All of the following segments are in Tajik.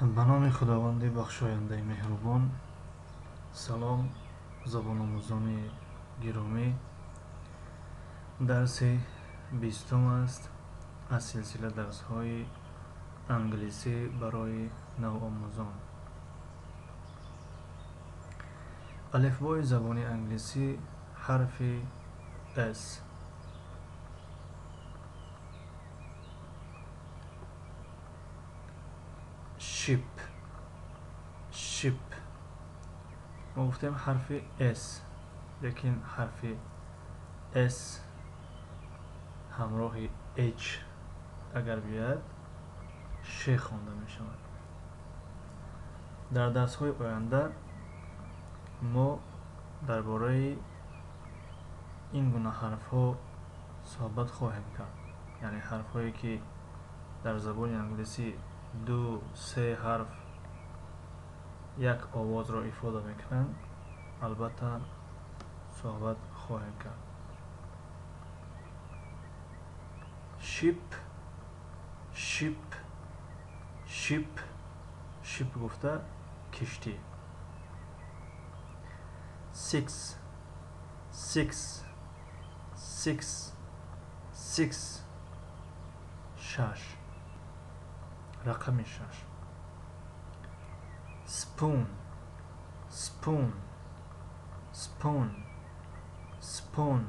Ба номи Худованди бахшояндаи меҳрубон. Салом, забономӯзони гиромӣ. Дарси 20 аст аз силсила дарсҳои англисӣ барои навомӯзон. Алифбои забони англисӣ ҳарфи S. Ship, ship. Мо гуфтем ҳарфи S, лекин ҳарфи S ҳамроҳи H агар биёяд, Ш хонда мешавад. Дар дарсҳои оянда мо дар бораи ин гуна ҳарфҳо суҳбат хоҳем кард. Яъне ҳарфҳое ки дар забони англисӣ ду, се ҳарф як овозро ифода мекунанд, албатта суҳбат хоҳем кард. Ship, ship, ship, ship гуфта киштӣ. Six, six, six, six, шаш, рақами шаш. Spoon, spoon, spoon, spoon,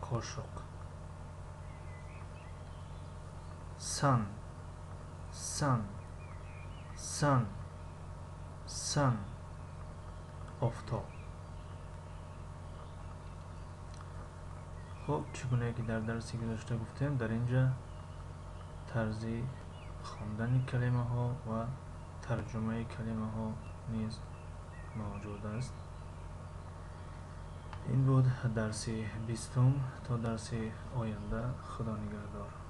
қошуқ. Sun, sun, sun, sun, офтоб. Хуб, чӣ гунае ки дар дарси гузашта гуфтем, дар ин ҷа тарзи хондани калимаҳо ва тарҷумаи калимаҳо низ мавҷуд аст. Ин буд дарси 20. То дарси оянда, Худо нигаҳдор.